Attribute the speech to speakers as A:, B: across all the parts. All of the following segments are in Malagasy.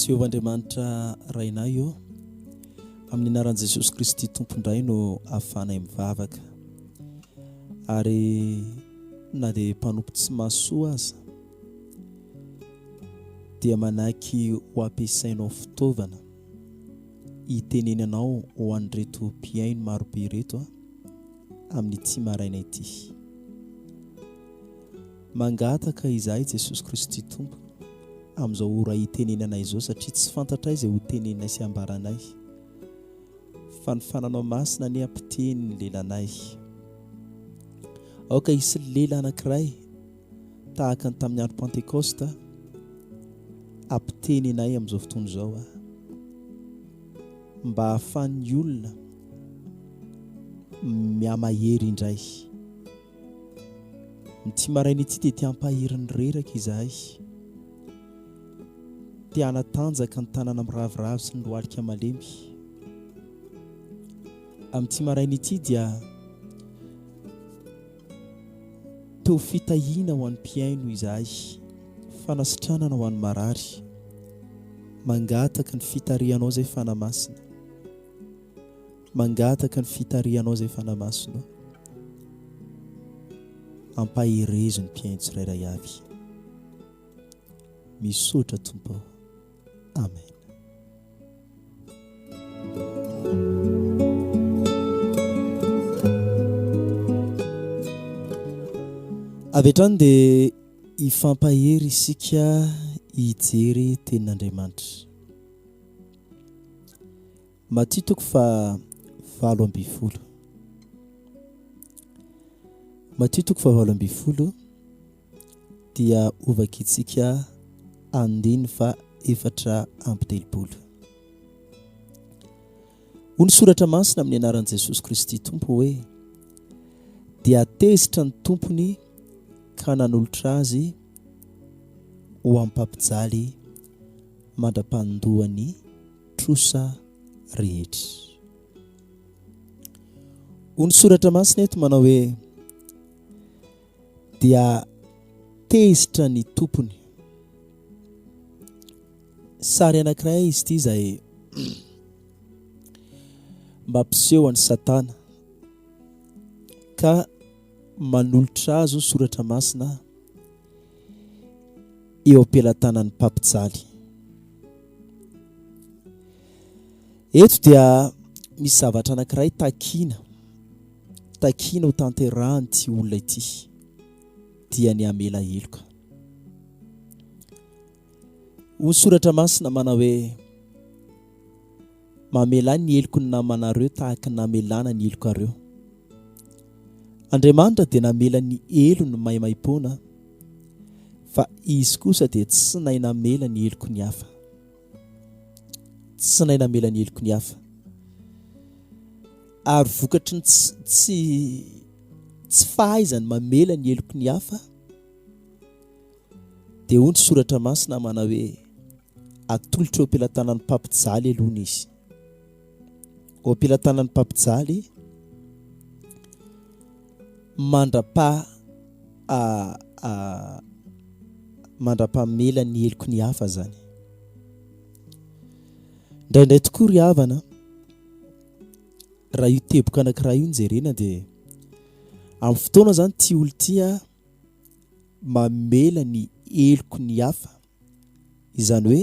A: Jehovah Andriamanitra Rainay ô, amin'ny anaran'i Jesosy Kristy Tompo indray no ahafahanay mivavaka. Ary na dia mpanompo tsy mahasoa aza dia manaiky ho ampiasainao fitaovana hitenenanao ho an'ireto mpihaino marobe ireto amin'ity maraina ity. Mangataka izahay Jesosy Kristy Tompo amin'izao ora hitenenanay izao satria tsy fantatray izay ho teneninay sy hambaranay fa ny fananao masina anie hampiteny ny lelanay. Aoka hisy lela anankiray tahaka ny tamin'ny andro Pantekosta hampiteny anay amin'izao fotoana izao aho mba hahafahan'ny olona mihamahery indray. Ity maraina ity dia te hampahery ny reraka izahay. Te hanatanjaka ny tanàna miraviravy sy ny lohalika malemy. Amin'ity maraina ity dia te ho fitahiana ho an'ny mpihaino izahay, fanasitranana ho an'ny marary. Mangataka ny fitarihanao izay Fanahy Masina. Mangataka ny fitarihanao izay Fanahy Masina ô. Ampaherezo ny mpihaino tsirairay avy. Misaotra Tompo ô. Amen. Avy hatrany dia hifampahery isika hijery tenin'Andriamanitra. Matio toko faha 18. Matio toko faha 18 dia hovakintsika andininy faha 34. Hoy ny soratra masina amin'ny anaran'i Jesosy Kristy Tompo hoe, Dia tezitra ny tompony ka nanolotra azy ho ampampijaly mandra-pandoany trosa rehetra. Hoy ny soratra masina eto manao hoe, Dia tezitra ny tompony. Sary anankiray izy ity izay mampiseho an'i Satana ka manolotra azy ho soratra masina eo am-pelatanan'ny mpampijaly. Eto dia misy zavatra anankiray takiana, takiana ho tanterahan'ity olona ity, dia ny hamela heloka. Hoy ny soratra masina manao hoe, Mamelà ny heloky ny namanareo tahaka ny namelana ny helokareo. Andriamanitra dia namela ny helony maimaimpoana, fa Izy kosa dia tsy nahay namela ny heloky ny hafa. Tsy nahay namela ny heloky ny hafa. Ary vokatry ny tsy tsy fahaizany mamela ny heloky ny hafa, dia hoy ny soratra masina manao hoe, Atolotra eo am-pelatanan'ny mpampijaly aloha izy. Eo am-pelatanan'ny mpampijaly mandra-pa mandra-pamela ny heloky ny hafa zany. Indraindray tokoa ry havana, raha io teboka anankiray io no jerena dia amin'ny fotoana zany ity olona ity mamela ny heloky ny hafa Izany hoe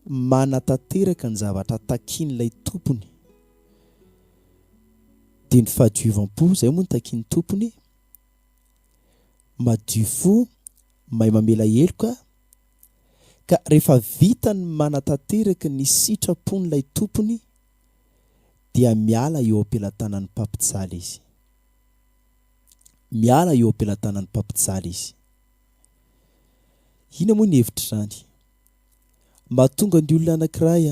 A: manatanteraka ny zavatra takian'ilay tompony. Dia ny fahadiovam-po, izay moa no takian'ny tompony, madio fo, mahay mamela heloka, ka rehefa vita ny manatanteraka ny sitrapon'ilay tompony dia miala eo am-pelatanan'ny mpampijaly izy. Miala eo am-pelatanan'ny mpampijaly izy. Inona moa ny hevitr'izany? Mahatonga ny olona anankiray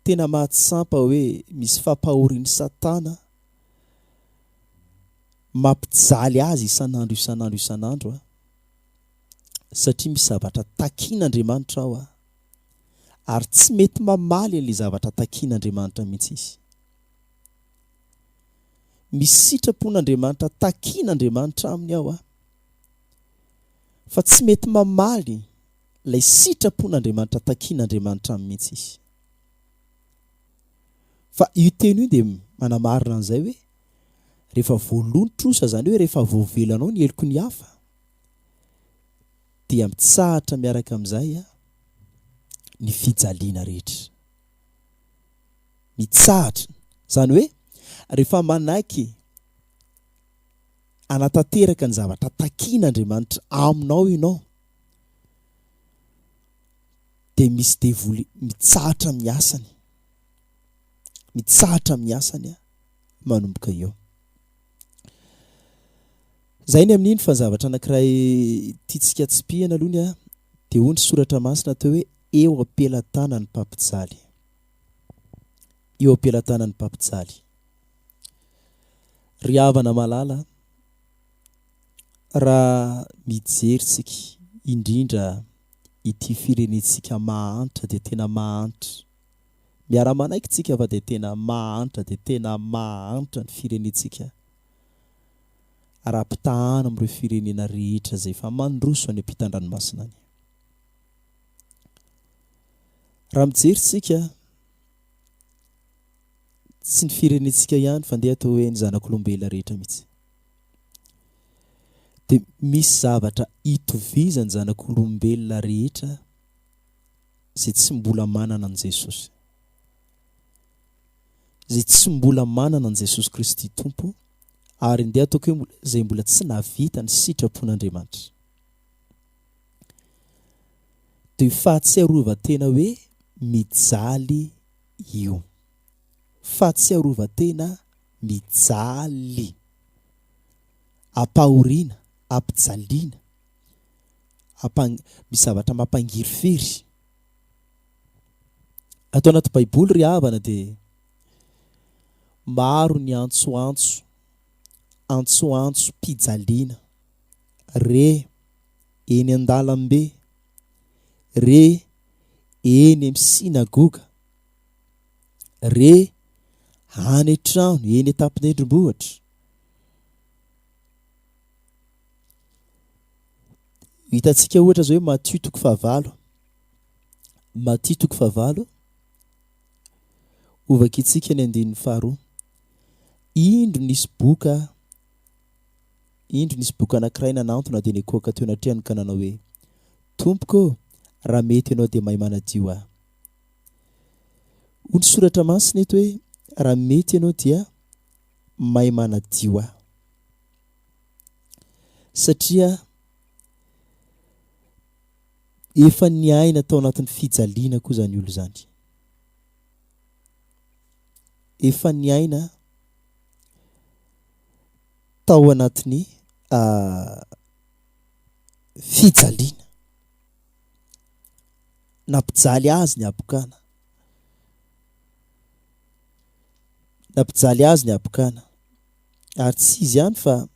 A: tena mahatsampa hoe misy fampahorian'i Satana mampijaly azy isan'andro isan'andro isan'andro satria misy zavatra takian'Andriamanitra ao ary tsy mety mamaly an'ilay zavatra takian'Andriamanitra mihitsy izy. Misy sitrapon'Andriamanitra takian'Andriamanitra aminy ao fa tsy mety mamaly. Ilay sitrapon'Andriamanitra takian'Andriamanitra aminy mihitsy izy. Fa io teny io dia manamarina an'izay hoe rehefa voaloa ny trosa, izany hoe rehefa voavelanao ny heloky ny hafa, dia mitsahatra miaraka amin'izay ny fijaliana rehetra. Mitsahatra. Izany hoe rehefa manaiky hanatanteraka ny zavatra takian'Andriamanitra aminao ianao, dia misy devoly mitsahatra amin'ny asany. Mitsahatra amin'ny asany manomboka eo. Izay ny amin'iny fa ny zavatra anankiray tiantsika tsipihana aloha ny dia hoy ny soratra masina teo hoe eo am-pelatanan'ny mpampijaly. Eo am-pelatanan'ny mpampijaly. Ry havana malala, raha mijery tsika indrindra ity firenentsika mahantra dia tena mahantra. Miara-manaiky tsika fa dia tena mahantra dia tena mahantra ny firenentsika. Raha ampitahana amin'ireo firenena rehetra izay efa mandroso any ampitan-dranomasina any. Raha mijery tsika, tsy ny firenentsika ihany fa ndeha atao hoe ny zanak'olombelona rehetra mihitsy. Dia misy zavatra itovizan'ny zanak'olombelona rehetra izay tsy mbola manana an'i Jesosy. Izay tsy mbola manana an'i Jesosy Kristy Tompo ary ndeha ataoko hoe izay mbola tsy nahavita ny sitrapon'Andriamanitra. Dia fahatsiarovan-tena hoe mijaly io. Fahatsiarovan-tena mijaly. Ampahoriana, ampijaliana, ampang- misy zavatra mampangirifiry. Ato anaty Baiboly ry havana dia maro ny antsoantso, antsoantsom-pijaliana re eny an-dalambe, re eny amin'ny synagoga, re any an-trano, eny an-tampon-tendrombohitra. Hitantsika ohatra izao hoe Matio toko fahavalo. Matio toko fahavalo, hovakintsika ny andininy faharoa. Indro nisy boka Indro nisy boka anankiray nanantona dia nikohaka teo anatrehany ka nanao hoe, Tompoko ô, raha mety Ianao dia mahay manadio ahy. Hoy ny Soratra Masina eto hoe, Raha mety Ianao dia mahay manadio ahy. Satria efa niaina tao anatin'ny fijaliana koa izany olona izany. Efa niaina tao anatin'ny fijaliana. Nampijaly azy ny habokana. Nampijaly azy ny habokana. Ary tsy izy ihany fa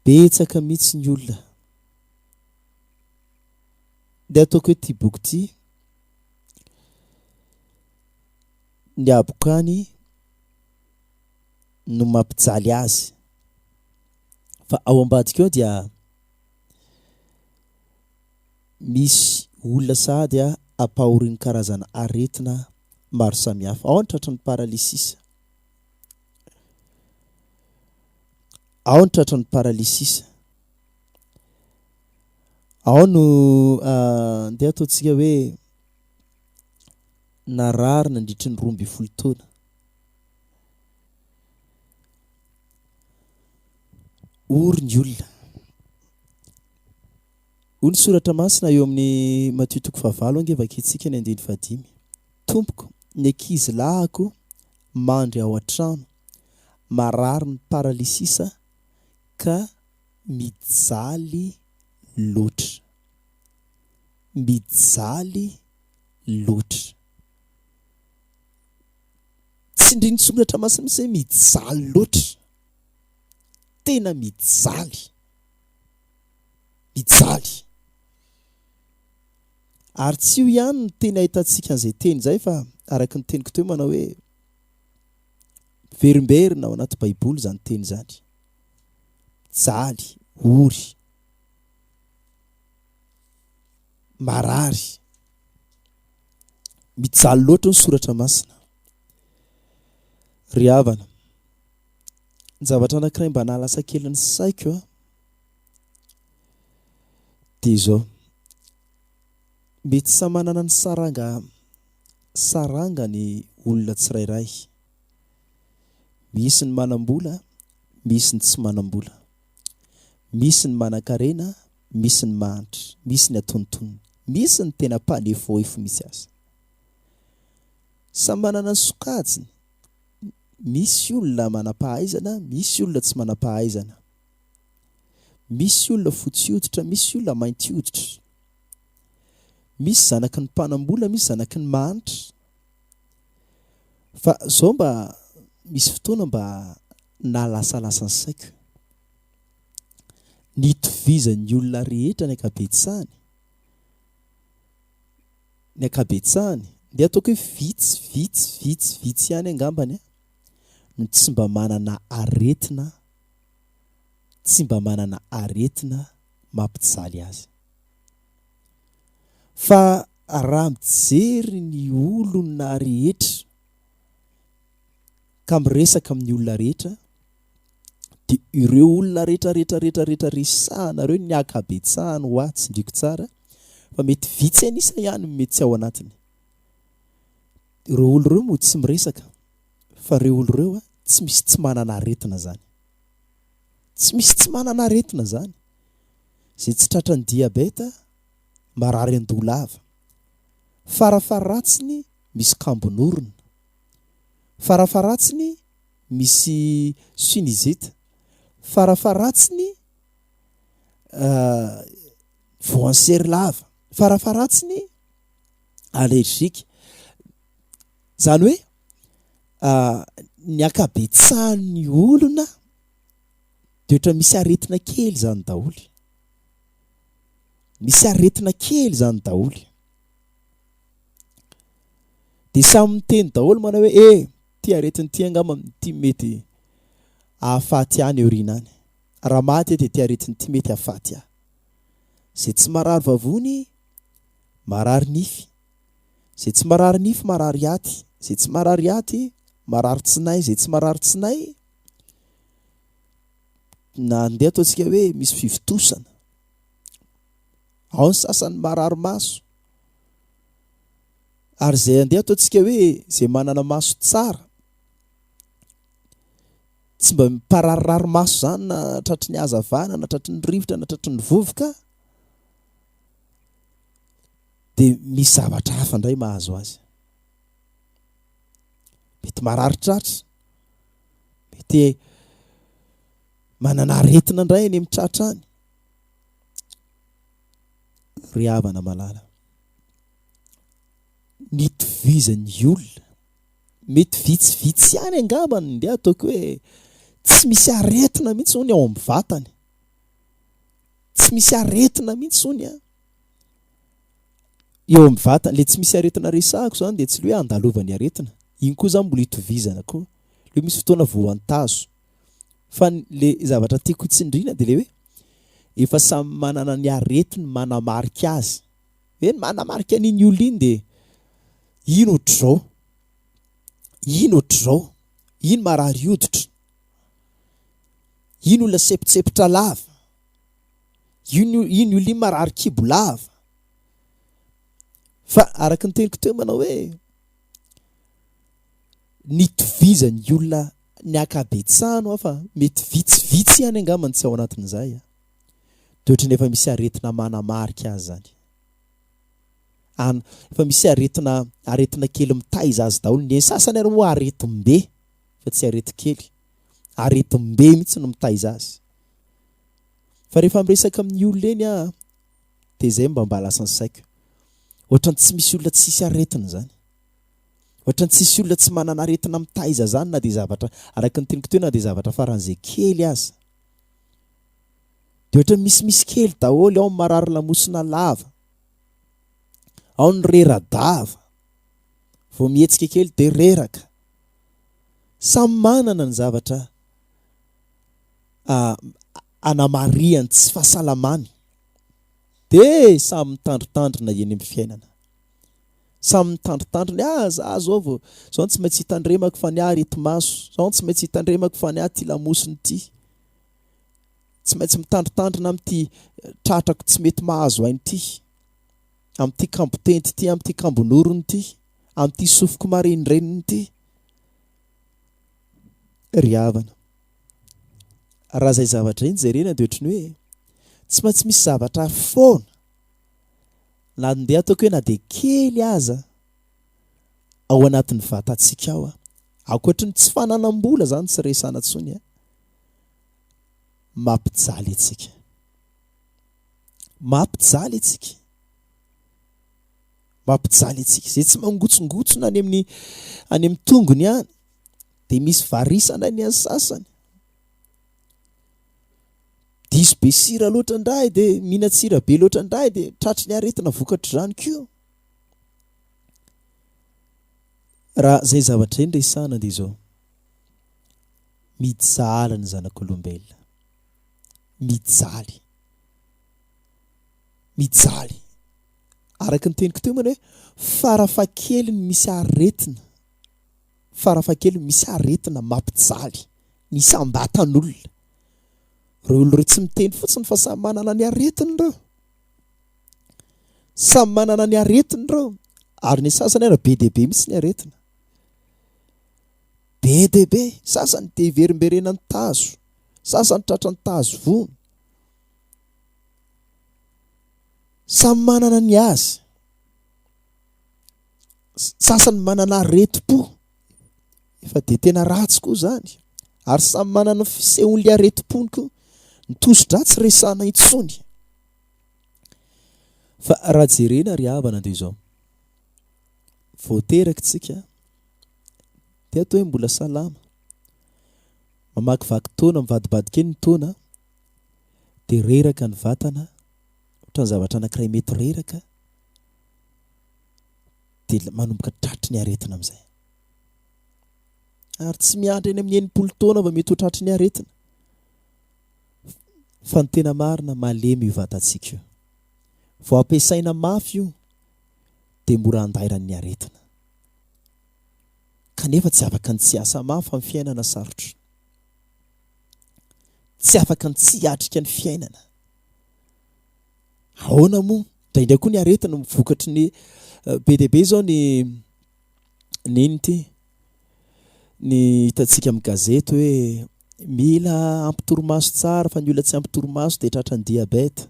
A: betsaka mihitsy ny olona. Ndeha ataoko hoe ity boky ity, ny habokany no mampijaly azy. Fa ao ambadika ao dia misy olona sahady ampahorian'ny karazana aretina maro samihafa. Ao ny tratry ny paralysisa. Ao ny tratry ny paralysisa. Ao no ndeha ataontsika hoe narary nandritry ny 12 taona. Ory ny olona. Hoy ny soratra masina eo amin'ny Matio toko fahavalo ange vakintsika ny andininy fahadimy. Tompoko, ny ankizy lahiko mandry ao an-trano, marary ny paralysisa ka mijaly loatra. Mijaly loatra. Tsindrin'ny soratra masina mihitsy hoe mijaly loatra. Tena mijaly. Mijaly. Ary tsy io ihany no teny ahitantsika an'izay teny izay fa araka ny teniko teo manao hoe miverimberina ao anaty baiboly izany teny izany. Mijaly, ory. Marary. Mijaly loatra ny soratra masina. Ry havana, ny zavatra anankiray mba nahalasa kely ny saiko a, dia izao, mety samy manana ny saranga saranga ny olona tsirairay. Misy ny manam-bola, misy ny tsy manam-bola. Misy ny manankarena, misy ny mahantra, misy ny atonontonony, misy ny tena mpanefoefo mihitsy aza. Samy manana ny sokajiny, misy olona manam-pahaizana, misy olona tsy manam-pahaizana. Misy olona fotsy hoditra, misy olona mainty hoditra. Misy zanaky ny mpanam-bola, misy zanaky ny mahantra. Fa zao mba misy fotoana mba nahalasalasa ny saiko. Nitovizan'ny olona rehetra ny ankabetsahany, ny ankabetsahany, ndeha ataoko hoe vitsy, vitsy, vitsy, vitsy ihany angambany no tsy mba manana aretina, tsy mba manana aretina mampijaly azy. Fa raha mijery ny olona rehetra ka miresaka amin'ny olona rehetra dia ireo olona rehetra rehetra rehetra rehetra resahanareo ny ankabetsahany hoa tsindriako tsara fa mety vitsy an'isa ihany no mety tsy ao anatiny. Ireo olona ireo moa tsy miresaka fa ireo olona ireo tsy misy tsy manana aretina zany. Tsy misy tsy manana aretina zany. Izay tsy tratran'ny diabeta marary an-doha lava. Farafaharatsiny misy kambon'orona. Farafaharatsiny misy sinusite. Farafaharatsiny voansery lava. Farafaharatsiny allergique. Izany hoe ny ankabetsahan'ny olona dia ohatra misy aretina kely izany daholo. Misy aretina kely izany daholo. Dia samy miteny daholo manao hoe eh, ity aretina ity angamba ity mety hahafaty ahy any aoriana any. Raha maty aho dia ity aretina ity mety hahafaty ahy. Izay tsy marary vavony, marary nify. Izay tsy marary nify, marary aty. Izay tsy marary aty, marary tsinay. Izay tsy marary tsinay, na andeha ataontsika hoe misy fivontosana. Ao ny sasany marary maso. Ary izay andeha ataontsika hoe izay manana maso tsara, tsy mba mipararirary maso izany na tratry ny hazavana na tratry ny rivotra na tratry ny vovoka, dia misy zavatra hafa indray mahazo azy. Mety marary tratra, mety manana aretina indray any amin'ny tratra any. Ry havana malala, nitovizan'ny olona, mety vitsivitsy ihany angamba ny ndeha ataoko hoe tsy misy aretina mihitsy hono ao amin'ny vatany, tsy misy aretina mihitsy hono an, eo amin'ny vatany, le tsy misy aretina resahako zany dia tsy le hoe andalovan'ny aretina, iny koa zany mbola itovizana koa, le misy fotoana voantazo. Fa le zavatra tiako hotsindriana dia le hoe efa samy manana ny aretiny manamarika azy. Hoe ny manamarika an'iny olona iny dia iny ohatr'izao, iny ohatr'izao, iny marary hoditra, iny olona sempontsempotra lava, iny iny olona iny marary kibo lava. Fa araka ny teniko teo manao hoe nitovizan'ny olona ny ankabetsahany hoa fa mety vitsivitsy ihany angamba ny tsy ao anatin'izay a! Dia ohatran'ny efa misy aretina manamarika azy izany. An, efa misy aretina aretina kely mitaiza azy daholo. Ny sasany ary moa aretim-be fa tsy aretin-kely. Aretim-be mihitsy no mitaiza azy. Fa rehefa miresaka amin'ny olona eny aho dia izay mba mba lasa ny saiko. Ohatran'ny tsy misy olona tsisy aretina izany. Ohatran'ny tsisy olona tsy manana aretina mitaiza zany na dia zavatra, araka ny teniko teo na dia zavatra faran'izay kely aza. Dia ohatran'ny misimisy kely daholo, ao ny marary lamosina lava, ao ny rera-dava, vao mihetsika kely dia reraka. Samy manana ny zavatra anamarihany tsy fahasalamany. Dia samy mitandrintandrina eny amin'ny fiainana. Samy mitandrintandrina, ah za zao vao, zao no tsy maintsy hitandremako fa ny ahy areti-maso, zao no tsy maintsy hitandremako fa ny ahy ity lamosina ity. Tsy maintsy mitandrintandrina amin'ity tratrako tsy mety mahazo aina ity, amin'ity kambotenty ity, amin'ity kambon'orona ity, amin'ity sofiko marenindrenina ity. Ry havana, raha izay zavatra izay no jerena dia ohatran'ny hoe tsy maintsy misy zavatra foana na ndeha ataoko hoe na dia kely aza ao anatin'ny vatantsika ao, ankoatry ny tsy fananam-bola izany tsy resahana intsony an, mampijaly antsika. Mampijaly antsika. Mampijaly antsika. Izay tsy mangotsingotsina any amin'ny any amin'ny tongony any dia misy varisana ny an'ny sasany. Diso be sira loatra indray dia mihinan-tsira be loatra indray dia tratry ny aretina vokatr'izany koa. Raha izay zavatra izay no resahana dia izao. Mijaly ny zanak'olombelona. Mijaly. Mijaly. Araka ny teniko teo moa hoe farafahakeliny misy aretina, farafahakeliny misy aretina mampijaly ny isam-batan'olona. Ireo olona ireo tsy miteny fotsiny fa samy manana ny aretiny ireo. Samy manana ny aretiny ireo. Ary ny sasany ara be dia be mihitsy ny aretina. Be dia be, sasany dia iverimberenan'ny tazo, sasany tratran'ny tazo vono. Samy manana ny azy. Sasany manana aretim-po, efa dia tena ratsy koa izany. Ary samy manana ny fisehon'ilay aretim-pony koa. Ny tosi-drà tsy resahana intsony. Fa raha jerena ry havana dia izao, vao teraka isika, Dia atao hoe mbola salama. Mamakivaky taona, mivadibadika eny ny taona, dia reraka ny vatana, ohatran'ny zavatra anankiray mety reraka, dia manomboka tratry ny aretina amin'izay. Ary tsy miandry eny amin'ny 60 taona vao mety ho tratry ny aretina. Fa ny tena marina, malemy io vatantsika io. Vao ampiasaina mafy io, dia mora andairan'ny aretina. Kanefa tsy afaka ny tsy hiasa mafy amin'ny fiainana sarotra. Tsy afaka ny tsy hiatrika ny fiainana. Ahoana moa? Indraindray koa ny aretina vokatry ny be dia be izao ny ny inona ity? Ny hitantsika amin'ny gazety hoe mila ampy torimaso tsara fa ny olona tsy ampy torimaso dia tratran'ny diabète.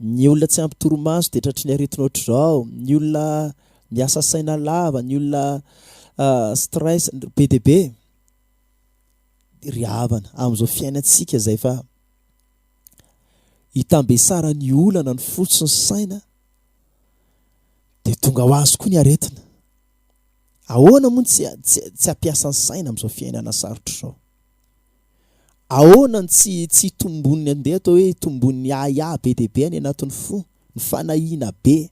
A: Ny olona tsy ampy torimaso dia tratry ny aretina ohatr'izao, ny olona miasa saina lava, ny olona stress, be dia be. Ry havana, amin'izao fiainantsika izay efa itambesaran'ny olana ny fo sy ny saina dia tonga ho azy koa ny aretina. Ahoana moa tsy tsy hampiasa ny saina amin'izao fiainana sarotra izao? Ahoana no tsy tsy hitombon'ny andeha atao hoe hitombon'ny ahiahy be dia be any anatin'ny fo, ny fanahiana be,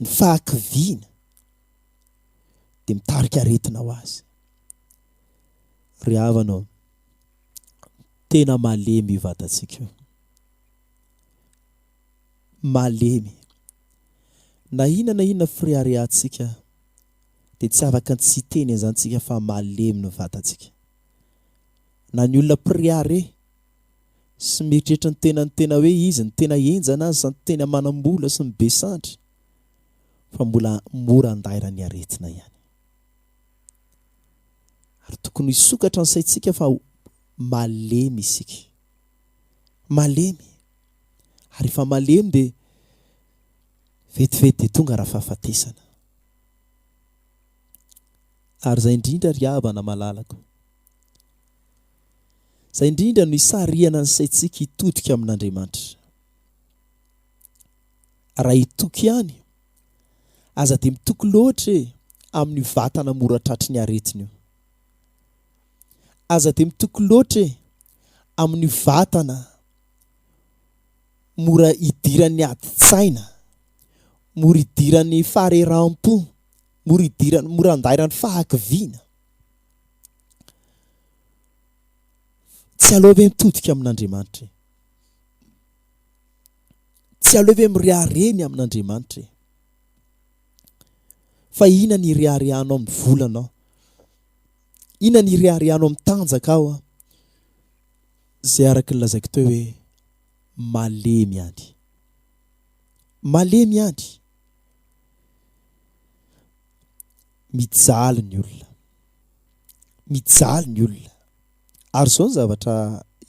A: ny fahakiviana dia mitarika aretina ho azy. Ry havana ô, tena malemy io vatantsika io. Malemy. Na inona na inona fireharehantsika dia tsy afaka ny tsy hiteny an'izany tsika fa malemy ny vatantsika. Na ny olona mpirehareha sy mieritreritra ny tenany tena hoe izy no tena henjana aza ny tena manam-bola sy ny be sandry fa mbola mora andairan'ny aretina ihany. Ary tokony hisokatra ny saintsika fa malemy isika. Malemy. Ary rehefa malemy dia vetivety dia tonga rafahafatesana. Ary izay indrindra ry havana malalako, izay indrindra no hisarihana ny saintsika hitodika amin'Andriamanitra. Raha hitoky ihany, aza dia mitoky loatra e amin'io vatana mora tratry ny aretina io. Aza dia mitoky loatra e amin'io vatana mora idiran'ny adin-tsaina, mora idiran'ny fahareraham-po, mora idiran'ny, mora andairan'ny fahakiviana. Tsy aleo ve mitodika amin'Andriamanitra e? Tsy aleo ve mirehareha ny amin'Andriamanitra e? Fa inona ny ireharehanao amin'ny volanao? Inona ny ireharehanao amin'ny tanjakao? Izay araka ny lazaiko teo hoe malemy ihany. Malemy ihany. Mijaly ny olona. Mijaly ny olona. Ary izao ny zavatra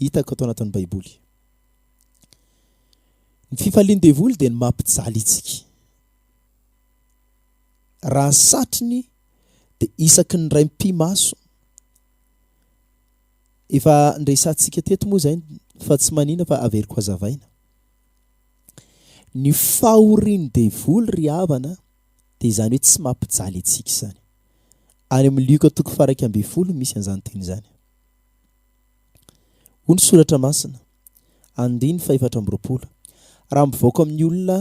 A: hitako ato anatin'ny Baiboly. Ny fifalian'ny devoly dia ny mampijaly antsika. Raha satriny dia isaky ny ray mipi-maso. Efa niresahantsika teto moa izay fa tsy manina fa averiko hazavaina. Ny fahorian'ny devoly ry havana dia izany hoe tsy mampijaly antsika izany. Any amin'ny Lioka toko faha-11 misy an'izany teny izany. Hoy ny Soratra Masina, andininy fahefatra amby 20, Raha mivoaka amin'ny olona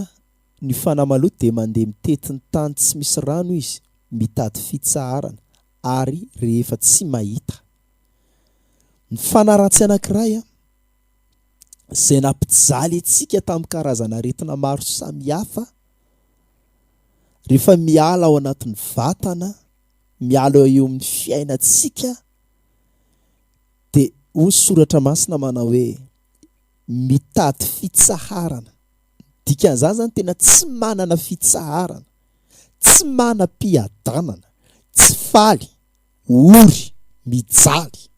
A: ny fanahy maloto dia mandeha mitety ny tany tsy misy rano izy, mitady fitsaharana, ary rehefa tsy mahita. Ny fanahy ratsy anankiray izay nampijaly antsika tamin'ny karazana aretina maro samihafa, rehefa miala ao anatin'ny vatana, miala eo amin'ny fiainantsika, Dia hoy ny Soratra Masina manao hoe, mitady fitsaharana. Ny dikan'izany izany tena tsy manana fitsaharana, tsy manam-piadanana, tsy faly, ory, mijaly.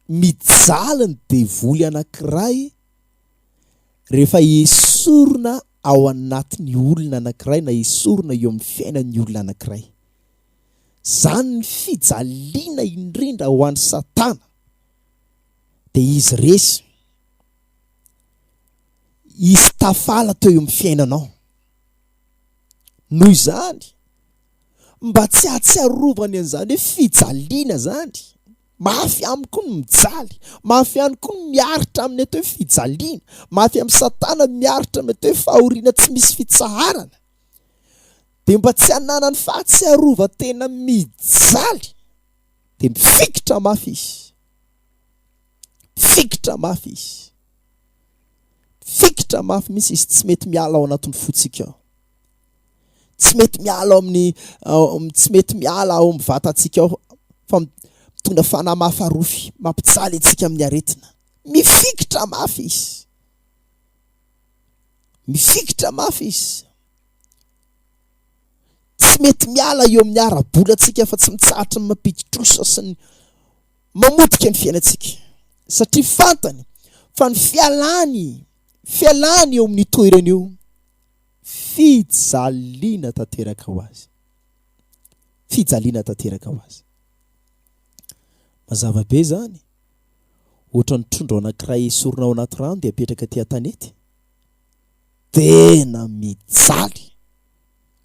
A: Mijaly ny devoly anankiray rehefa esorina ao anatin'ny olona anankiray na esorina eo amin'ny fiainan'ny olona anankiray. Zany ny fijaliana indrindra ho an'i satana dia izy resy, izy tafala teo eo amin'ny fiainanao. Noho izany, mba tsy hahatsiarovany an'izany hoe fijaliana zany, mafy aminy koa ny mijaly, mafy ihany koa ny miaritra amin'ny atao hoe fijaliana, mafy amin'i satana ny miaritra amin'ny atao hoe fahoriana tsy misy fitsaharana. dia mba tsy hananany fahatsiarovan-tena mijaly, dia mifikitra mafy izy. Mifikitra mafy izy. Mifikitra mafy mihitsy izy, tsy mety miala ao anatin'ny fontsika ao. Tsy mety miala ao amin'ny, tsy mety miala ao amin'ny vatantsika ao, fa mitondra fanahy mahafarofy, mampijaly antsika amin'ny aretina. Mifikitra mafy izy. Mifikitra mafy izy. Tsy mety miala eo amin'ny ara-bolantsika fa tsy mitsahatra ny mampidi-trosa sy ny mamotika ny fiainantsika. Satria fantany fa ny fialany, fialany eo amin'io toerana io, fijaliana tanteraka ho azy. Fijaliana tanteraka ho azy. Mazava be izany. Ohatran'ny trondro anankiray esorina ao anaty rano dia apetraka aty an-tanety. Tena mijaly,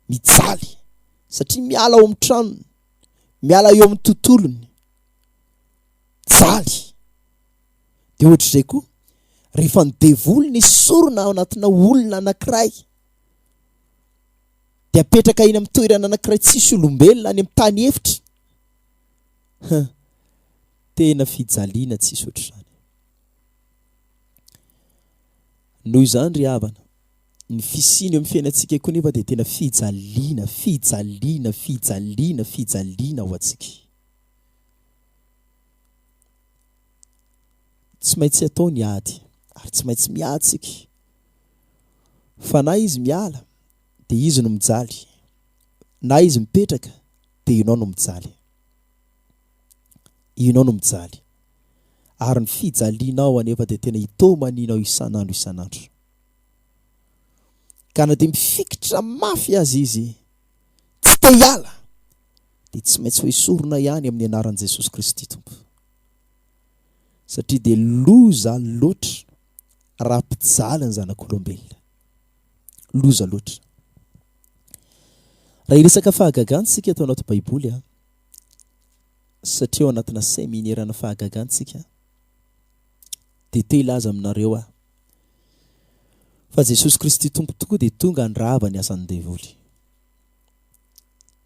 A: mijaly satria miala ao amin'ny tranony, miala eo amin'ny tontolony, jaly. Dia ohatr'izay koa, rehefa ny devoly nesorina ao anatina olona anankiray, dia apetraka eny amin'ny toerana anankiray tsisy olombelona any amin'ny tany efitra, huh, tena fijaliana tsisy ohatr'izany. Noho izany ry havana, ny fisiany eo amin'ny fiainantsika koa nefa dia tena fijaliana, fijaliana, fijaliana, fijaliana ho antsika. Tsy maintsy atao ny ady, ary tsy maintsy miady isika. Fa na izy miala, dia izy no mijaly, na izy mipetraka, dia ianao no mijaly. Ianao no mijaly. Ary ny fijalianao anefa dia tena itomaninao isan'andro isan'andro. Ka na dia mifikitra mafy aza izy, tsy te hiala, dia tsy maintsy ho esorina ihany amin'ny anaran'i Jesosy Kristy Tompo. Satria dia loza loatra raha mpijaly ny zanak'olombelona. Loza loatra. Raha hiresaka fahagagana isika ato anaty Baiboly, satria ao anatina seminera-na fahagagana isika, dia te hilaza aminareo aho fa Jesosy Kristy Tompo tokoa dia tonga handrava ny asan'ny devoly.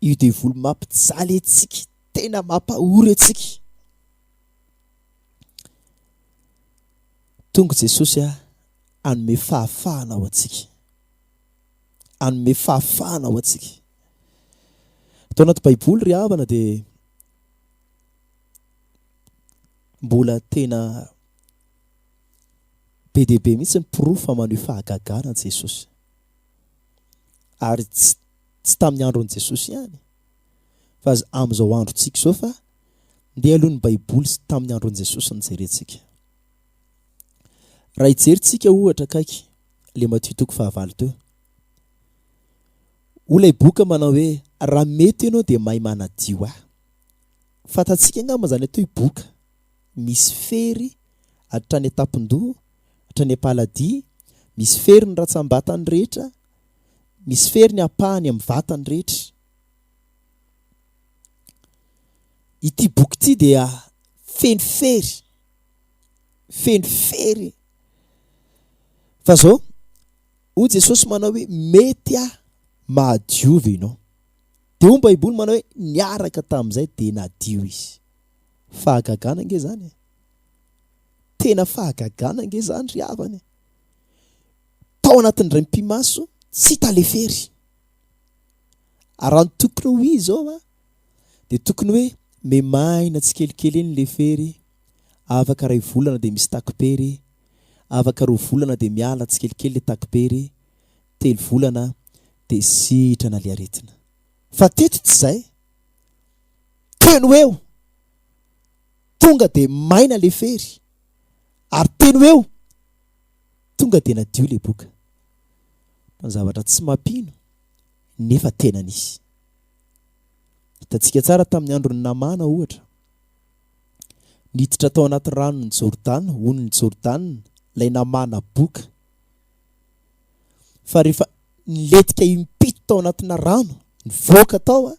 A: Io devoly mampijaly antsika, tena mampahory antsika. Tonga Jesosy a. Hanome fahafahana ho antsika. Hanome fahafahana ho antsika. Ato anaty Baiboly ry havana dia mbola tena be dia be mihitsy ny porofo fa maneho fahagagana Jesosy. Ary tsy tsy tamin'ny andron'i Jesosy ihany fa amin'izao androntsika izao fa ndeha aloha ny Baiboly sy tamin'ny andron'i Jesosy no jerentsika. Raha hijery tsika ohatra akaiky le Matio toko fahavalo teo. Hoy ilay boka manao hoe raha mety ianao dia mahay manadio ahy. Fantatsika angamba izany atao hoe boka. Misy fery hatrany an-tampon-doha, hatrany am-paladia, misy fery ny rantsambatany rehetra, misy fery ny ampahany amin'ny vatany rehetra. Ity boky ity dia feno fery, feno fery. Fa zao, hoy Jesosy manao hoe mety aho mahadiova ianao. Dia hoy ny Baiboly manao hoe niaraka tamin'izay dia nadio izy. Fahagagana ange izany e. Tena fahagagana ange izany ry havana e. Tao anatin'ny indray mipi-maso, tsy hita le fery. Ary raha ny tokony ho izy izao a, dia tokony hoe memaina tsikelikely eny le fery, afaka iray volana dia misy takim-pery, afaka roa volana dia miala tsikelikely le takim-pery, telo volana dia sitrana le aretina. Fa teto tsy izay. Teny ho eo, tonga dia maina le fery, ary teny ho eo, tonga dia nadio le boka. Fa ny zavatra tsy mampino, nefa tena nisy. Hitantsika tsara tamin'ny andron'i Namàna, ohatra. Niditra tao anaty ranon'i Jordana, onin'i Jordana, ilay Namàna boka. Fa rehefa nilentika impito tao anatina rano, nivoaka tao,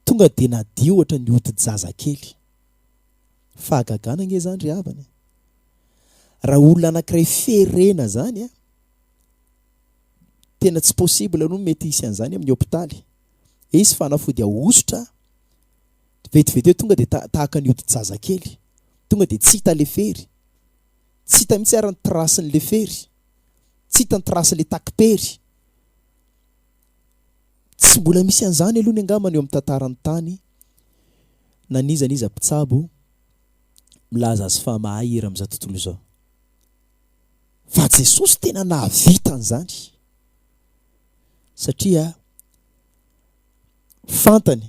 A: tonga dia nadio ohatra ny hodi-jazakely. Fahagagana ange izany ry havana e. Raha olona anankiray ferena izany a, tena tsy possible aloha mety hisy an'izany amin'ny hopitaly. Hisy fanafody ahosotra, vetivety eo tonga dia tahaka ny hodi-jazakely. Tonga dia tsy hita le fery. Tsy hita mihitsy ary ny trace-n'le fery. Tsy hita ny trace-le takim-pery. Tsy mbola misy an'izany aloha ny angambany eo amin'ny tantaran'ny tany na n'iza n'iza mpitsabo milaza azy fa mahay hira amin'izao tontolo izao. Fa Jesosy tena nahavita an'izany satria fantany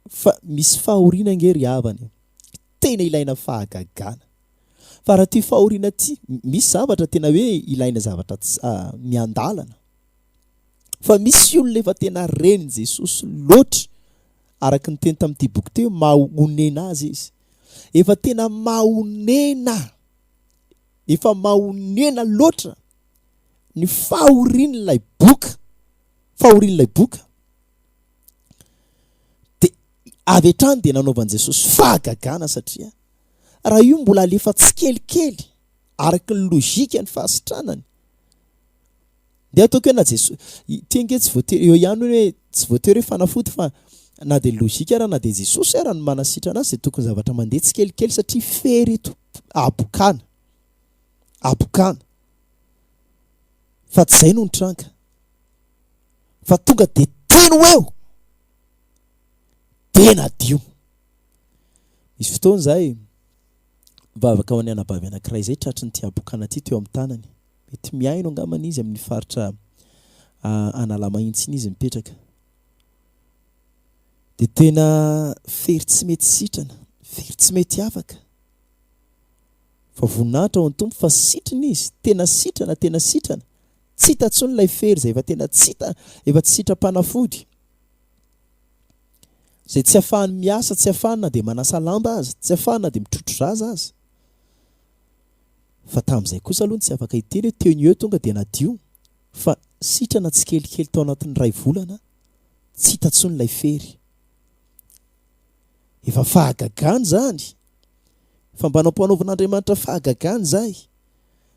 A: fa misy fahoriana ange ry havana e, tena ilaina fahagagana. Fa raha ity fahoriana ity, misy zavatra tena hoe ilaina zavatra miandalana. Fa misy olona efa tena ren'i Jesosy loatra, araka ny teny tamin'ity boky ity hoe mahonena azy izy. Efa tena mahonena, efa mahonena loatra ny fahorian'ilay boka, fahorian'ilay boka. Dia avy hatrany dia nanaovan'i Jesosy fahagagana satria raha io mbola alefa tsikelikely araka ny logika ny fahasitranany, Ndeha ataoko hoe na Jesoa, ity ange tsy voatery, eo ihany hoe tsy voatery hoe fanafody fa na dia logique ara na dia Jesosy ara no manasitrana azy dia tokony zavatra mandeha tsikelikely satria fery ito habokana, habokana. Fa tsy izay no nitranga fa tonga dia teny ho eo dia nadio. Misy fotoana izahay mivavaka ho an'ny anabavy anankiray izay tratry ny habokana ity teo amin'ny tanany. Mety mihaino angambany izy amin'ny faritra Analamahitsy iny izy mipetraka. Dia tena fery tsy mety sitrana, fery tsy mety afaka. Fa voninahitra ho an'ny Tompo fa sitrana izy, tena sitrana, tena sitrana. Tsy hita intsony ilay fery izay efa tena tsy hita, efa tsy sitram-panafody. Izay tsy afahany miasa, tsy afahany na dia manasa lamba aza, tsy afahany na dia mitrotro zaza aza. Fa tamin'izay kosa aloha tsy afaka hiteny hoe teo no eo tonga dia nadio fa sitrana tsikelikely tao anatin'ny iray volana tsy hita intsony ilay fery. Efa fahagagana izany fa mba nampanaovin'Andriamanitra fahagagana izay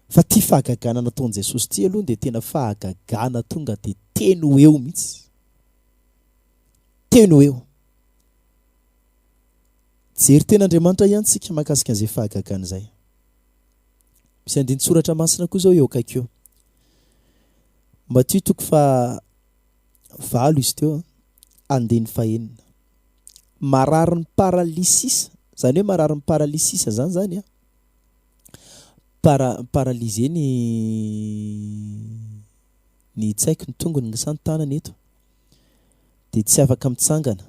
A: fa ity fahagagana nataon'i Jesosy ity aloha dia tena fahagagana tonga dia teny ho eo mihitsy. Teny ho eo. Jery tena Andriamanitra ihany tsika mahakasika an'izay fahagagana izay. Misy andinin-tsoratra masina koa izao eo akaiky eo. Matio toko faha valo izy teo, andininy fahenina. Mararin'ny paralysisa, izany hoe mararin'ny paralysisa izany izany an, para, paralysé ny ny tsy haiko ny tongony sa ny tanany eto, dia tsy afaka mitsangana,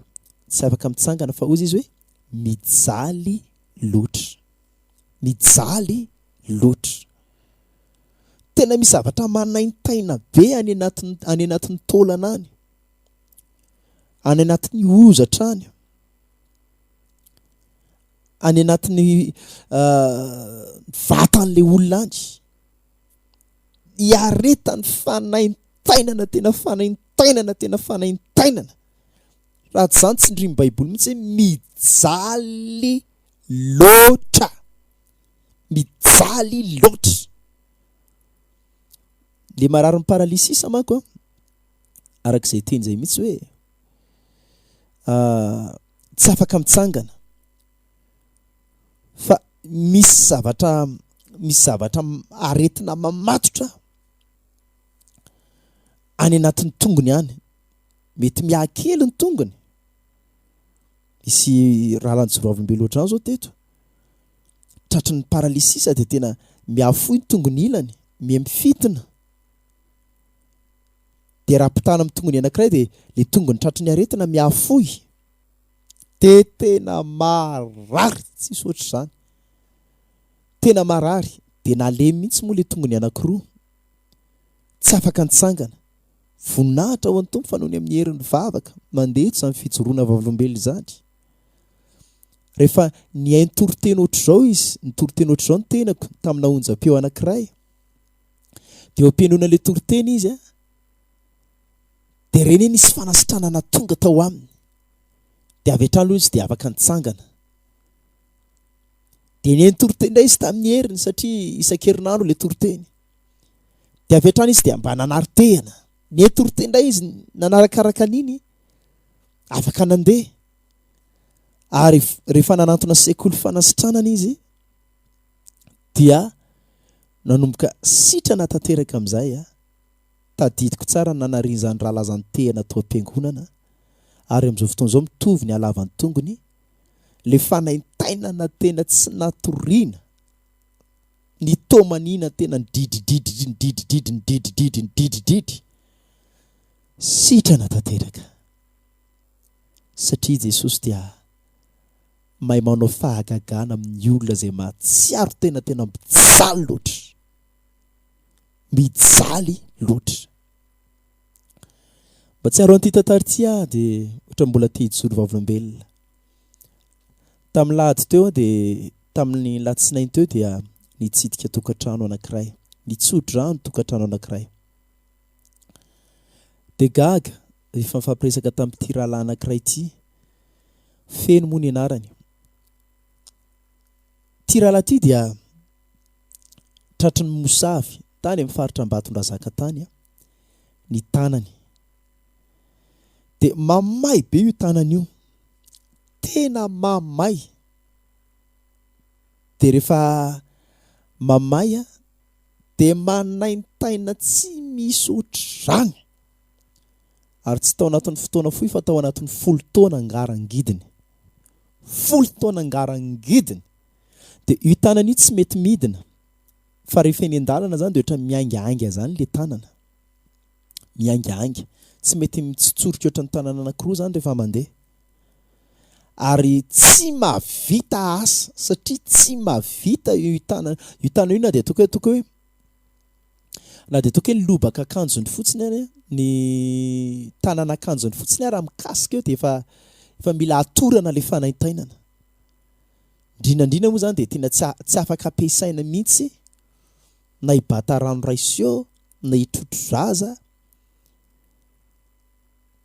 A: tsy afaka mitsangana fa hozy izy hoe mijaly loatra, mijaly loatra. Tena misy zavatra manaintaina be any anatin'ny any anatin'ny taolana any, any anatin'ny hozatra any, any anatin'ny vatan'ilay olona any. Iaretan'ny fanaintainana, tena fanaintainana, tena fanaintainana. Raha tsy izany tsindrin'ny Baiboly mihitsy hoe mijaly loatra. Mijaly loatra. Le mararin'ny paralysisa manko an, araka izay teny izay mihitsy hoe tsy afaka mitsangana fa misy zavatra misy zavatra aretina mamatotra any anatin'ny tongony any. Mety miaha kely ny tongony. Nisy rahalahy nijoro vavolombelona ohatr'izany izao teto. Tratry ny paralysisa dia tena miaha fohy ny tongony ilany, miha mifintina. Dia raha ampitahana amin'ny tongony anankiray dia ilay tongony tratry ny aretina miaha fohy. Dia tena marary tsisy ohatr'izany. Tena marary. Dia nalemy mihitsy moa ilay tongony anankiroa. Tsy afaka nitsangana. Voninahitra ho an'ny Tompo fa noho ny amin'ny herin'ny vavaka mandeha eto izany fijoroana vavolombelona izany. Rehefa nihaino toriteny ohatr'izao izy, nitory teny ohatr'izao ny tenako tamina onjam-peo anankiray, dia eo am-pihainoana ilay toriteny izy, dia reny hoe nisy fanasitranana tonga tao aminy. Dia avy hatrany aloha izy dia afaka nitsangana. Dia nihaino toriteny indray izy tamin'ny heriny satria isan-kerinandro ilay toriteny. Dia avy hatrany izy dia mba nanary tehina. Niha-toriteny indray izy nanarakaraka an'iny, afaka nandeha. Ary rehefa nanantona sekoly fanasitranana izy dia nanomboka sitrana tanteraka amin'izay. Tadidiko tsara ny nanarian'izany rahalahy izany tehina tao am-piangonana ary amin'izao fotoana izao mitovy ny halavan'ny tongony. Ilay fanaintainana tena tsy natoriana. Nitomaniana tena nidridridridry nidridridridry nidridridridry nidridridridry. Sitrana tanteraka. Satria Jesosy dia mahay manao fahagagana amin'ny olona izay mahatsiaro tena tena mijaly loatra. Mijaly loatra. Mahatsiaro an'ity tantara ity aho dia ohatran'ny mbola te hijoro vavolombelona. Tamin'ny lahady teo dia tamin'ny latsinainy teo dia nitsidika tokantrano anankiray, nitso-drano tokantrano anankiray. Dia gaga rehefa nifampiresaka tamin'ity rahalahy anankiray ity, feno moa ny anarany. Ity rahalahy ity dia tratry ny mosavy tany amin'ny faritra Ambatondrazaka tany ny tanany. Dia mamay be io tanany io. Tena mamay. Dia rehefa mamay dia manaintaina tsy misy ohatr'izany. Ary tsy tao anatin'ny fotoana fohy fa tao anatin'ny folo taona angarangidiny. Folo taona angarangidiny. Dia io tanana io tsy mety midina. Fa rehefa eny an-dalana izany dia ohatran'ny miaingainga izany ilay tanana. Miaingainga. Tsy mety mitsotsorika ohatran'ny tanana anankiroa izany rehefa mandeha. Ary tsy mahavita asa satria tsy mahavita io tanana io tanana io na dia ataoko hoe ataoko hoe na dia ataoko hoe lobaka akanjony fotsiny ary ny tanana akanjony fotsiny ary mikasika eo dia efa efa mila atorana ilay fanaintainana. Indrindra indrindra moa izany dia tena tsy tsy afaka ampiasaina mihitsy na hibata rano iray seau na hitrotro zaza.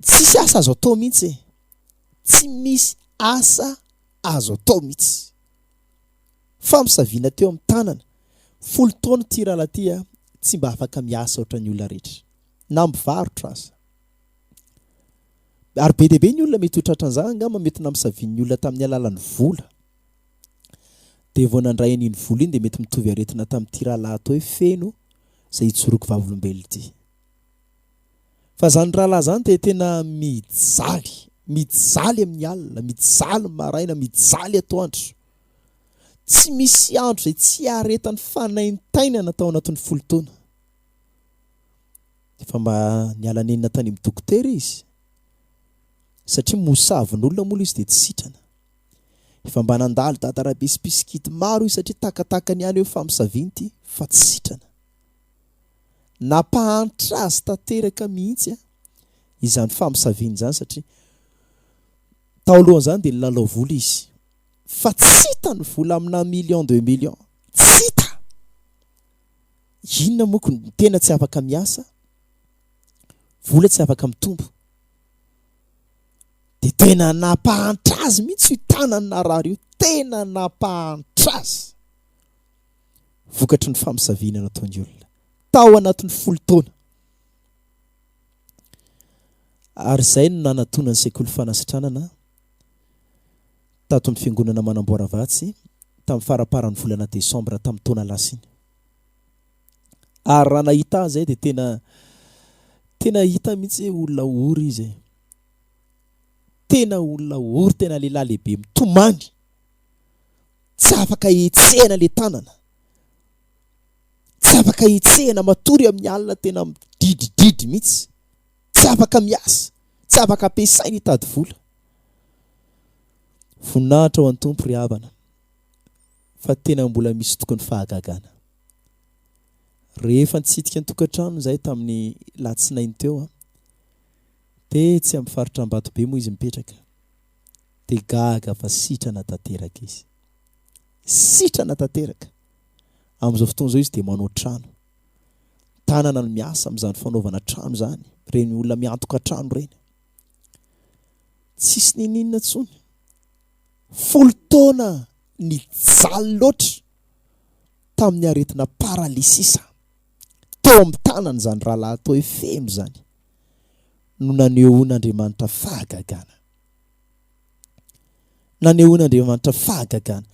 A: Tsisy asa azo atao mihitsy e. Tsy misy asa azo atao mihitsy. Fampisaviana teo amin'ny tanana. Folo taona ity rahalahy ity a, tsy mba afaka miasa ohatran'ny olona rehetra. Na mivarotra aza. Ary be dia be ny olona mety ho tratran'izany angamba mety nampisavian'ny olona tamin'ny alalan'ny vola. Dia vao nandray an'iny vola iny dia mety mitovy aretina tamin'ity rahalahy atao hoe Feno izay ijoroako vavolombelona ity. Fa izany rahalahy izany dia tena mijaly, mijaly amin'ny alina, mijaly maraina, mijaly atoandro. Tsy misy andro izay tsy hiaretany fanaintainana tao anatin'ny 10 taona. Efa mba niala nenina tany amin'ny dokotera izy satria mosavin'olona moa ilay izy dia tsy sitrana. Efa mba nandalo dadarabe sy mpisikidy maro izy satria takatakany ihany hoe famosaviana ity fa tsy sitrana. Nampahantra azy tanteraka mihitsy izany famosaviana izany satria tao alohan'izany dia nilalao vola izy fa tsy hita ny vola amina million de million, tsy hita! Inona moa ko ny tena tsy afaka miasa, vola tsy afaka mitombo. Dia tena nampahantra azy mihitsy io tanany narary io, tena nampahantra azy. Vokatry ny famosaviana nataon'ny olona tao anatin'ny 10 taona. Ary izay no nanatona ny sekoly fanasitranana tato amin'ny fiangonana Manamboaravatsy tamin'ny faramparan'ny volana desambra tamin'ny taona lasa iny. Ary raha nahita azy zay dia tena tena hita mihitsy hoe olona ory izy e. Tena olona ory, tena lehilahy lehibe mitomany. Tsy afaka hetsehina le tanana. Tsy afaka hetsehina, matory amin'ny alina tena midridridridry mihitsy. Tsy afaka miasa, tsy afaka ampiasaina hitady vola. Voninahitra ho an'ny Tompo ry havana fa tena mbola misy tokoa ny fahagagana. Rehefa nitsidika ny tokantrano izahay tamin'ny latsinainy teo, tetsy amin'ny faritra Ambatobe moa izy mipetraka, dia gaga fa sitrana tanteraka izy. Sitrana tanteraka! Amin'izao fotoana izao izy dia manao trano. Tanana no miasa amin'izany fanaovana trano izany, ireny olona miantoka trano ireny. Tsisy niniana intsony. 10 taona nijaly loatra tamin'ny aretina paralysisa teo amin'ny tanany izany rahalahy atao hoe Feno izany no nanehoan'Andriamanitra fahagagana. Nanehoan'Andriamanitra fahagagana.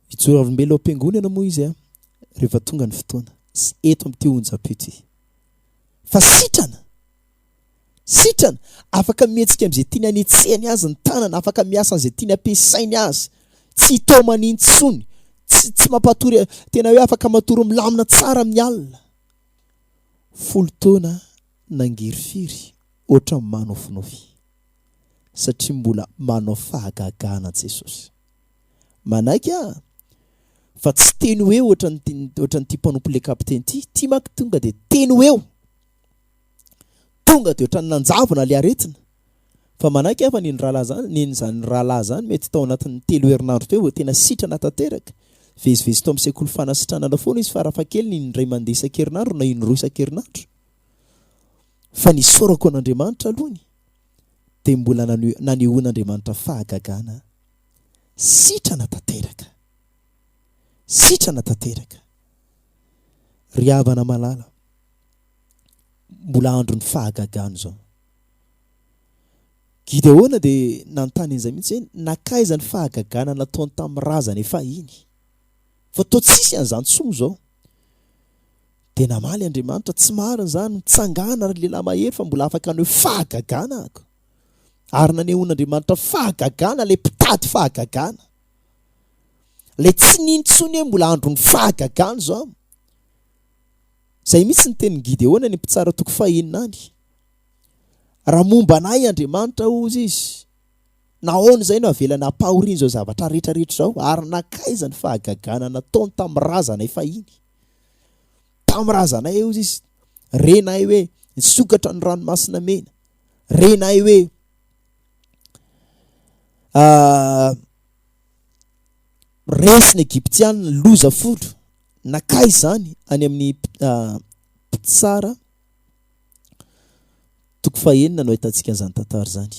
A: Hijoro vavolombelona ao am-piangonana moa izy rehefa tonga ny fotoana sy eto amin'ity onjam-peo ity. Fa sitrana! Sitrana! Afaka mihetsika amin'izay tiany hanetsehany azy ny tanana, afaka miasa an'izay tiany ampiasainy azy. Tsy hitaomany intsony. Tsy, tsy mampatory, tena hoe afaka matory milamina tsara amin'ny alina. 10 taona nangirifiry ohatran'ny manofinofy. Satria mbola manao fahagagana Jesosy. Manaiky aho fa tsy teny ho eo ohatran'ity, ohatran'ity mpanompo le kapiteny ity. Ity manko tonga dia teny ho eo. Tonga dia ohatran'ny nanjavona ilay aretina. Fa manaiky aho fa neny rahalahy zany, neny zany rahalahy zany mety tao anatin'ny 3 herinandro teo vao tena sitrana tanteraka. Vezivezy tao amin'ny sekoly fanasitranana foana izy farafahakeliny indray mandeha isan-kerinandro na indroa isan-kerinandro. Fa nisaorako an'Andriamanitra aloha dia mbola nanehoan'Andriamanitra fahagagana. Sitrana tanteraka. Sitrana tanteraka. Ry havana malala. Mbola andron'ny fahagagana izao. Gideona dia nanontany an'izay mihitsy hoe nankaiza ny fahagagana nataony tamin'ny razany fahiny? Fa toa tsisy an'izany intsony izao. Dia namaly Andriamanitra, tsy marina izany, mitsangàna ry lehilahy mahery fa mbola afaka haneho fahagagana aho. Ary nanehoan'Andriamanitra fahagagana ilay mpitady fahagagana. Ilay tsy nino intsony hoe mbola andron'ny fahagagana izao. Izay mihitsy ny tenin'i Gideona any Mpitsara toko fahenina any. Raha momba anay Andriamanitra, hozy izy, nahoana izay no avelany hampahoriana izao zavatra rehetra rehetra izao, ary nankaiza ny fahagagana nataony tamin'ny razanay fahiny? Tamin'ny razanay, hozy izy, renay hoe nisokatra ny ranomasina mena, renay hoe ah, resy ny Egyptianina, loza folo. Nankaiza izany? Any amin'ny Mpitsara toko fahenina no ahitantsika an'izany tantara izany.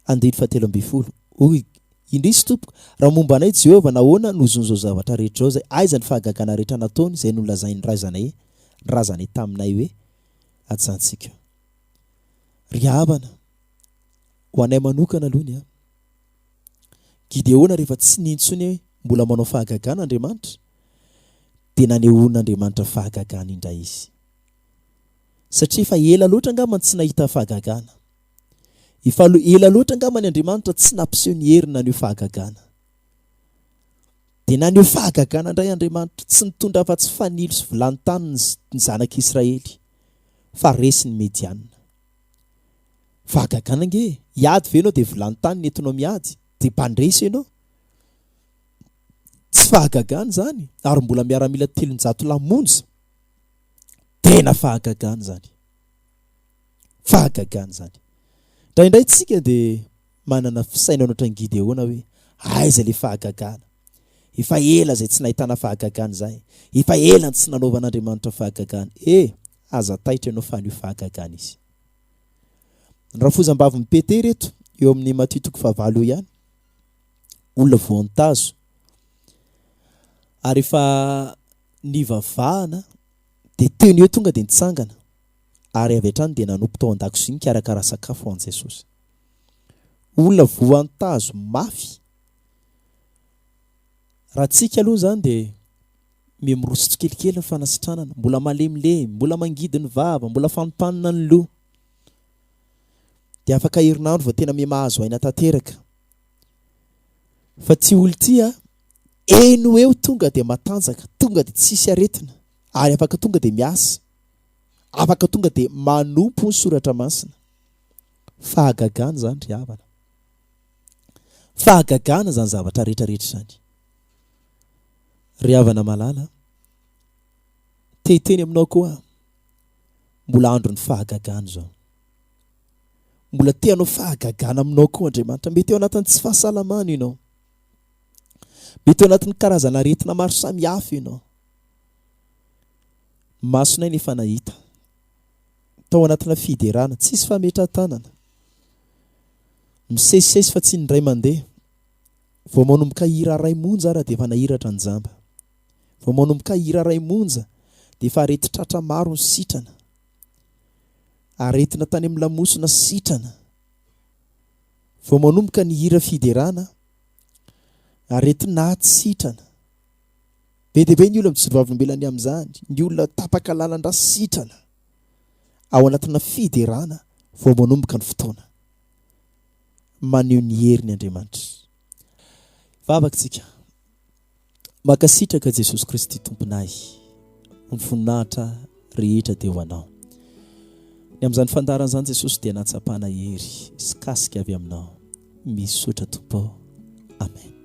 A: Andininy fahatelo ambin'ny folo. Hoy, Indrisy tompoko, raha momba anay Jehovah, nahoana no ozon'izao zavatra rehetra izao izay? Aiza ny fahagagana rehetra nataony izay nolazain'ny razanay, ny razanay taminay hoe, Hajantsika. Ry havana, ho anay manokana aloha ny ahy. Gideona rehefa tsy nino intsony hoe. Mbola manao fahagagana Andriamanitra? Dia nanehoan'Andriamanitra fahagagana indray izy. Satria efa ela loatra angamba no tsy nahita fahagagana. Efa ela loatra angamba ny Andriamanitra tsy nampiseho ny heriny naneho fahagagana. Dia naneho fahagagana indray Andriamanitra, tsy nitondra afa-tsy fanilo sy vilany tany ny zanak'Israely, fa resy ny Mediana. Fahagagana ange e! Hiady ve ianao dia vilany tany ny entinao miady, dia mpandresy ianao? Tsy fahagagana izany, ary mbola miaramila 300 lahy monja. Tena fahagagana izany. Fahagagana izany. Indraindray tsika dia manana fisainana ohatran'i Gideona hoe, aiza ilay fahagagana? Efa ela izay tsy nahitana fahagagana izay. Efa ela no tsy nanaovan'Andriamanitra fahagagana. E! Aza taitra ianao fa haneho fahagagana Izy. Ny rafozam-bavin'i Petera eto, eo amin'ny Matio toko fahavalo eo ihany, olona voantazo. Ary efa nivavahana dia teo no eo tonga dia nitsangana ary avy hatrany dia nanompo tao an-dakozia nikarakara sakafo ho an'i Jesosy. Olona voantazo mafy. Raha tsika aloha izany dia miha miroso tsikelikely ny fanasitranana, mbola malemilemy, mbola mangidy ny vava, mbola fanimpanina ny loha. Dia afaka herinandro vao tena miha mahazo aina tanteraka. Fa ty olo ty a, eny ho eo tonga dia matanjaka, tonga dia tsisy aretina, ary afaka tonga dia miasa, afaka tonga dia manompo ny soratra masina. Fahagagana izany ry havana. Fahagagana izany zavatra rehetra rehetra izany. Ry havana malala, te hiteny aminao koa aho, mbola andron'ny fahagagana izao. Mbola te hanao fahagagana aminao koa Andriamanitra. Mety ao anatin'ny tsy fahasalamana ianao. Mety ao anatin'ny karazana aretina maro samihafa ianao. Ny masonay nefa nahita. Tao anatina fiderana, tsisy fametrahan-tanana. Misesisesy fa tsy indray mandeha. Vao manomboka hira iray monja ara dia efa nahiratra ny jamba. Vao manomboka hira iray monja dia efa areti-tratra maro ny sitrana. Aretina tany amin'ny lamosina sitrana. Vao manomboka ny hira fiderana, aretin'aty sitrana. Be dia be ny olona mijoro vavolombelona ny amin'izany, ny olona tapaka lalan-drà sitrana. Ao anatina fiderana vao manomboka ny fotoana. Maneho ny heriny Andriamanitra. Vavaka tsika. Mankasitraka Jesosy Kristy Tomponay. Ny voninahitra rehetra dia ho Anao. Ny amin'izany fandaharana izany Jesosy dia nahatsapana hery sy kasika avy Aminao. Misaotra Tompo ô. Amen.